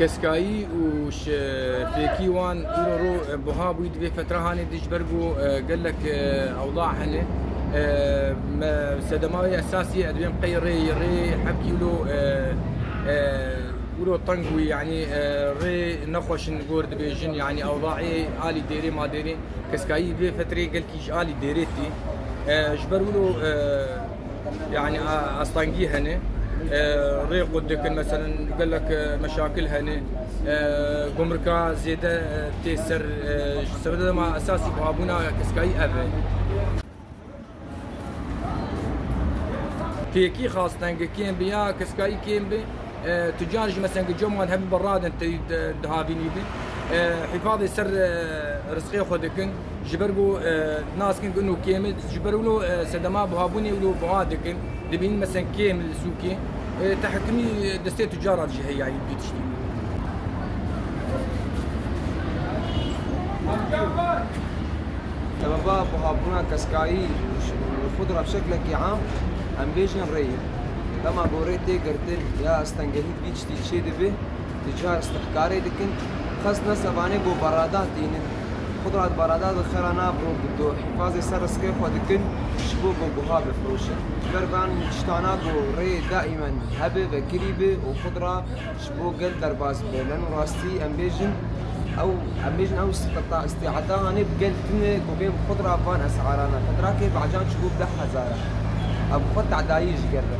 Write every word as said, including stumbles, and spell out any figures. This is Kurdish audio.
Keskayî û ji fêkî wan îro ro buha bûyî di vê fetra hanê de ji ber ku, e, gelek, e, ewda hene. E, me sedema wê esasî ez dibêm qey rê, rê heft kîlo, e, e, îro teng bûyî, yanî, e, rê nexweş in gor dibêjin, yanî ewda ê alî dêrê ma dêrê, keskayî vê fetrê gelkî ji alî dêrê tî. E, ji ber wilo, e, Yanî, a, astengî hene. E, rê qut dikin, meselen, gelek, e, meşakil hene. E, gumrika zêde, e, tê ser, e, ji sebedema esasî buhabûna keskayî ev e. Fêkî xastenge kêm bi ya keskayî kêm bi. E, tucar jî, meselen, ku coman hebî bi radin tey de, dihavînî bi. E, hîfazê ser, e, rizqê xwe dikin. Ji ber ku, e, nas kin ku ino kêm e, ji ber wilo, e, sedema buhabûnê wilo buha dikin. Dibînin, meselen, kêm li sûkê. E, tehkimî destê tucaran jî heye, yanî, vî tiştî. Sebeba buhabûna keskayî û xudra bi şeklekî am, em bêjin rê ye. Dema ku rê tê girtin ya stengerî vî tiştî çê dibe, tucar istihkarê dikin. Xezna sevanê ku berada tînin. Xudra di berada de xera navro ku hîfazê ser rizqê xwe dikin, ji bo ku buha bifroşin. Ji ber van tiştana ku rê daîmen hebe, vekirî be û xudra ji bo gel derbas be. Leno rastî em bêjin, ew, em bêjin ew istiqta-, îstîada hanê bi gel tune ku bê bi xudra van es'arana. Fetrakê bacan çûbû bi deh hezar e. Ev xwe tedayî ji gel re.